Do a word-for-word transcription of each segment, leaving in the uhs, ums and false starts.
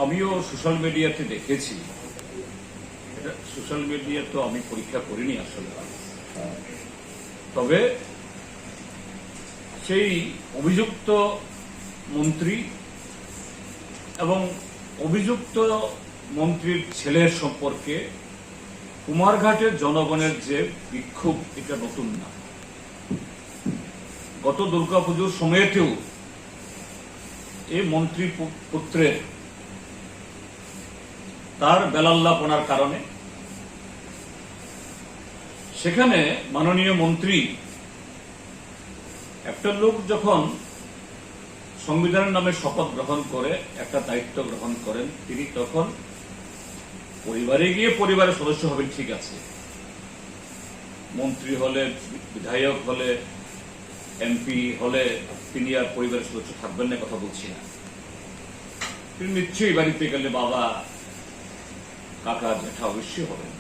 আমিও সোশ্যাল মিডিয়াতে দেখেছি, এটা সোশ্যাল মিডিয়া তো আমি পরীক্ষা করিনি আসলে। তবে সেই অভিযুক্ত মন্ত্রী এবং অভিযুক্ত মন্ত্রীর ছেলের সম্পর্কে কুমারঘাটের জনগণের যে বিক্ষোভ, এটা নতুন না। গত দুর্গাপুজোর সময়তেও এই মন্ত্রী পু-, পুত্রের তার বেলাল্লাপনার কারণে সেখানে মাননীয় মন্ত্রী, একটা লোক যখন সংবিধানের নামে শপথ গ্রহণ করে, একটা দায়িত্ব গ্রহণ করেন, তিনি তখন পরিবারে গিয়ে পরিবারের সদস্য হবেন, ঠিক আছে, মন্ত্রী হলে, বিধায়ক হলে, এমপি হলে তিনি আর পরিবারের সদস্য থাকবেন না, কথা বলছি না। তিনি নিশ্চয়ই বাড়িতে গেলে বাবা, কাকা, জেঠা অবশ্যই হবেন।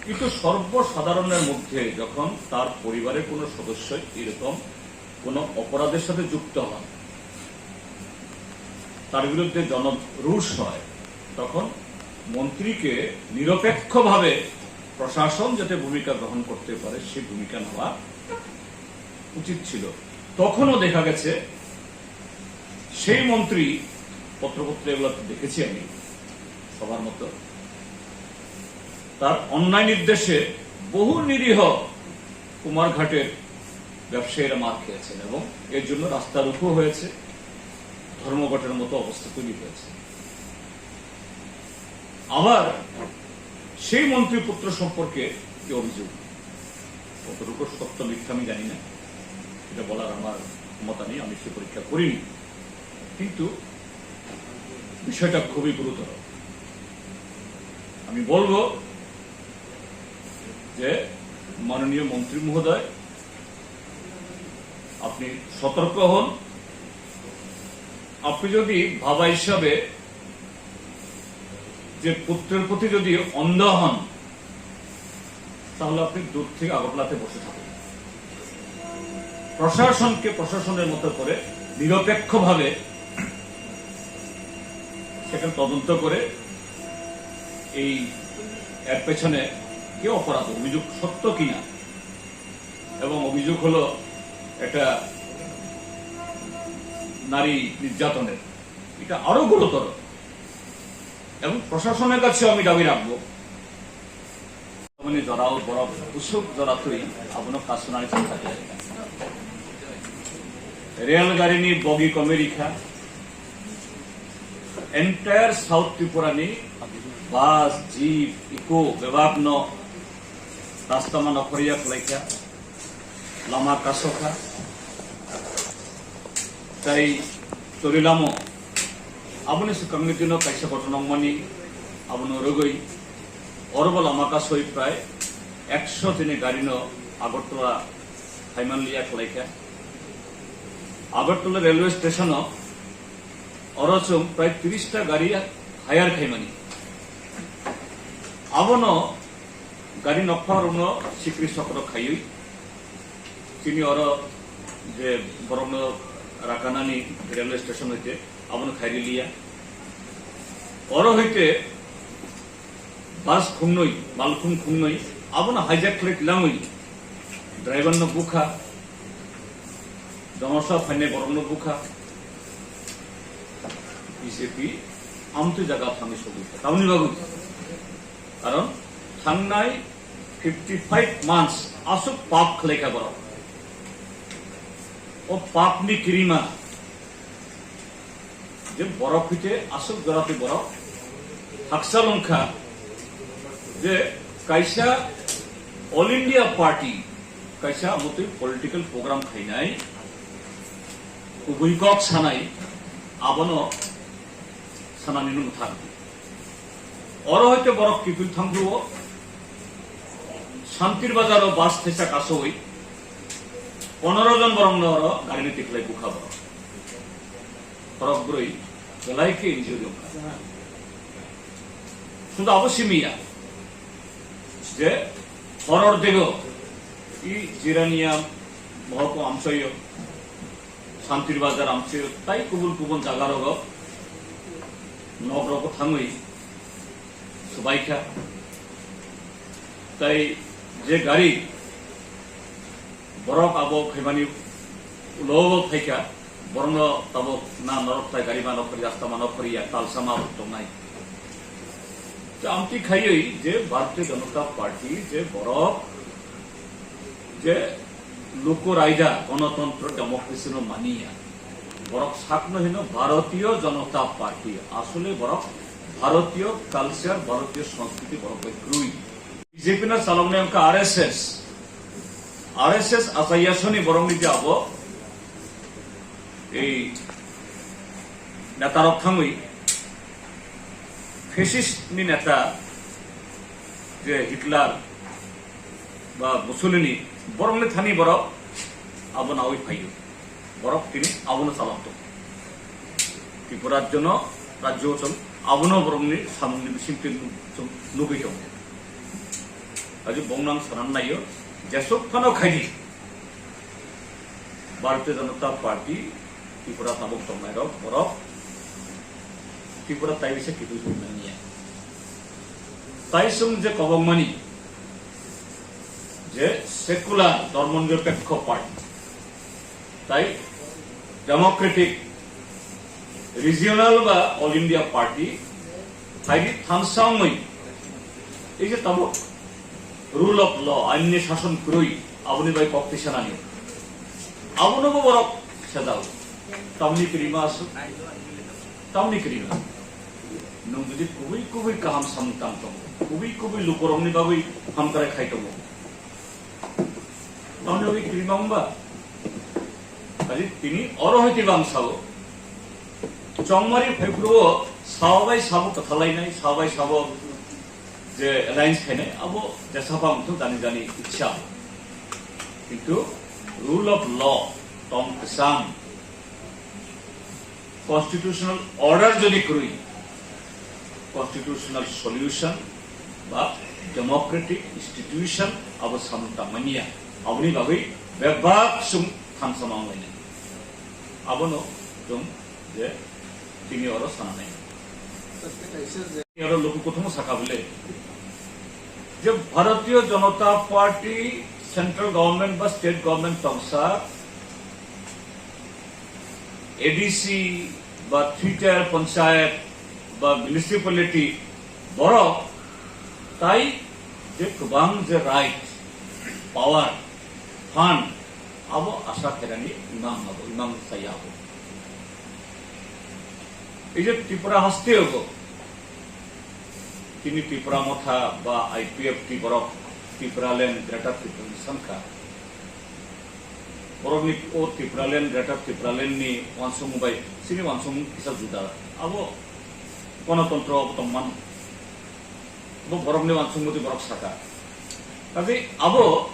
কিন্তু সর্বসাধারণের মধ্যে যখন তার পরিবারের কোনো সদস্য এরকম কোনো অপরাধের সাথে যুক্ত হন, তার বিরুদ্ধে জনরোষ হয়, তখন মন্ত্রীকে নিরপেক্ষভাবে প্রশাসন যাতে ভূমিকা গ্রহণ করতে পারে, সেই ভূমিকা নেওয়া উচিত ছিল। তখনও দেখা গেছে সেই মন্ত্রী, পত্রপত্রে এগুলো দেখেছি আমি সবার মতো, তার অন্যায় নির্দেশে বহু নিরীহ কুমারঘাটের ব্যবসায়ীরা মার খেয়েছেন এবং এর জন্য রাস্তা রুখো হয়েছে, ধর্মঘটের মতো অবস্থা তৈরি হয়েছে। আবার সেই মন্ত্রী পুত্র সম্পর্কে যে অভিযোগ, কতটুকু সত্য মিথ্যা আমি জানি না, এটা বলার আমার ক্ষমতা নেই, আমি সে পরীক্ষা করিনি। কিন্তু বিষয়টা খুবই গুরুতর। আমি বলবো যে মাননীয় মন্ত্রী মহোদয়, আপনি সতর্ক হন। আপনি যদি বাবা হিসাবে যে পুত্রের প্রতি যদি অন্ধ হন, তাহলে আপনি দূর থেকে আগরতলাতে বসে থাকুন। প্রশাসনকে প্রশাসনের মতো করে নিরপেক্ষভাবে সেখানে তদন্ত করে এই এর পেছনে কি অপরাধ, অভিযোগ সত্য কিনা, এবং অভিযোগ হলো এটা নারী নির্যাতনের, এটা আরো গুরুতর। এবং প্রশাসনের কাছেও আমি দাবি রাখবো, মানে জরাও বরফ usuk jora twi abono kasunani chengkha khlaikha. Rail gari ni bogi komei rikha, entire South Tripura ni bus, jeep, eco bebak no rasta ma nokhorya khlaikha, lama kasokha. Tai torilamo aboni swkangni dino kaisa ghotona wngmani abono rwgwi orobo lama kasoi prai ekso tini garino Agartala haimanliya khlaikha. Agartala railway station o oro chwng prai tris ta gari hire khaimani. Abono gari nokphar rokno sikri sokro khaiwi chini oro je borokno rakanani railway station hoite abono khairiliya. Oro hoite bus khungnwi, malkhung khungnwi abono hijack khlai tlangwi driver no bukha, donorsa phainai borokno bukha. B J P amtwi jaga thangwi sogwi kha. Tamoni bagwi? Karon thangnai fifty five months aswk pap khlaikha borok. O papni kirima je borok hwite aswk joratwi borok hakchal wngkha je kaisa All India Party kaisa amotwi political program khainai, kubui kok sanai, abono sanani no mwthang. Oro hoite borok kiphil thangphuru o Santir Bazar o bus thesa kasowi pondro jon borok no oro gari ni tikhlai bukha borok. Borok bwrwi belai khe injury wngkha. Sudu abo simi ya je horor dego i Jirania mohoko amsoyo. Santir Bazar amtwi tai kubun kubun jaga rogo Nok rok thangwi swbaikha. Tai je gari borok abo khaimani ulo phaikha, borokno tabuk na norok tai gari ma nokhori, rasta ma nokhori ya, talsa ma tongnai. To amtwi khaiwi je Bharatiya Janata Party je borok je luku raida, gonotontro, democracy no maniya. Borok sakno hino Bharatiya Janata Party. Asole borok Bharatiya culture, Bharatiya sanskriti borok bai kwrwi. B J P no chaloknai wngkha R S S. R S S achaiya soni borokni je abo ei netarok thangwi fascist ni neta je Hitler ba Mussolini borokni thani borok abo nawi phaio. Borok tini abono chalok tongo. Tripura rajyono, rajyo chwng abono borokni samungni bisingtwi nuk-, chwng nugwi tongo. Aji bongno ang sanan naio, jesuk phano khaidi Bharatiya Janata Party Tripura tabuk tongnairok borok Tripura tai bisa kitu nangya. Tai chwng je kobokmani je secular, dhormo nirapekho party, tai democratic, regional ba all India party, tai thansa wngwi ei je tabuk rule of law, ain ni sason kwrwi, aboni bai kok tisanani. Abono bo borok sejao. Tamni kirima aswk. Tamni kirima. Nwng jodi kubui kubui kaham samung tang tongo, kubui kubui lukurokni bagwi hamkrai khai tongo, tamni bagwi kirima wngba? Kali tini oro hai tibang sao. Chongmari phaiphuru sao bai sabo kwthalainai, sao bai sabo je alliance khainai, abo jesapha wngthung jani jani ichha. Kintu rule of law tong kwcham, constitutional order jodi kwrwi, constitutional solution ba democratic institution abo samung tangmaniya, aboni bagwi bebak sung thansa manglainai. Abono chwng je tini oro sananai. Oro luku kuthum saka bole je Bharatiya Janata Party central government ba state government tongsa A D C ba three tier panchayat ba municipality borok tai je kwbang je right, power, fund abo asa khairani imang abo, imang saya abo. Ei je Tripura haste abo, tini Tipra Motha ba I P F T borok Tipraland, Greater Tipraland sankha. Borokni o Tipraland, Greater Tipraland ni uansukmung bai chini uansukmung kisa juda. Abo gonotontro abo tongmano. Bo borokni uansukmung twi borok saka. Kaje abo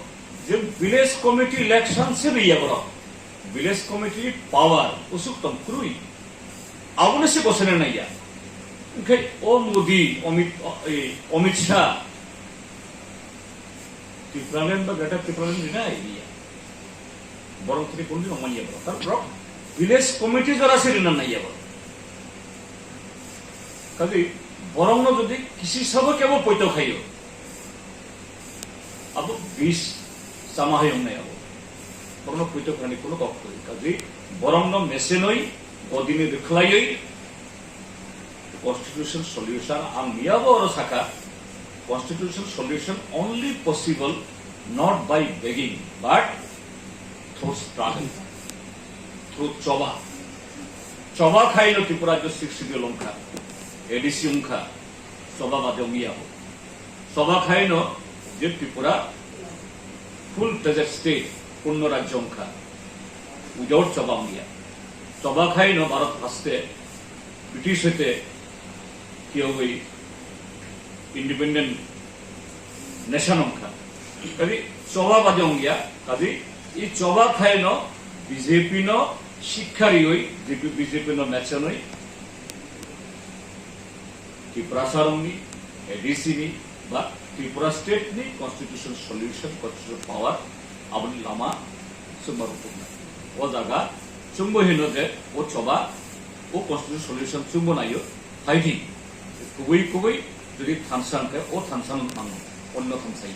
je village committee election se riya borok. Village committee power usuk tong kwrwi. Abono se bosonai naiya. Hwnkhe o Modi, Amit, o, ei, Amit Shah, Tipraland ba Greater Tipraland rina ai liya. Borok tini kundi nongmani ya borok. Tar borok village committee jora se rina naiya borok. Kaje borokno jodi kisi sabo kebo poito khayo, abo bis sama hai wngnai abo. Borokno poito khainani kuno kok kwrwi. Kaje borokno mesenoi, godini rwkhlaioi, constitution solution ang miyabo oro saka, constitution solution only possible not by begging but through struggle, through choba. Choba khaino Tripura jo six schedule wngkha, A D C wngkha, choba bade wngya bo. Choba khaino je Tripura full fledged state, purno rajyo wngkha, without choba wngya. Choba khaino Bharat haste British hoite kiyogwi independent nation wngkha. Kaje choba bade wngya, kaje i choba khaino B J P no sikha riwi, B J P no mechanwi, Tiprasa rokni, A D C ni, ba Tripura state ni constitution solution, constitution power, aboni lama chwngma rukuknai. O jaga chwngbo hino je o choba, o constitution solution chwngbo naio, Hai di, kubui kubui, jodi thansa hwnkhe, o thansa no ang onno thansai.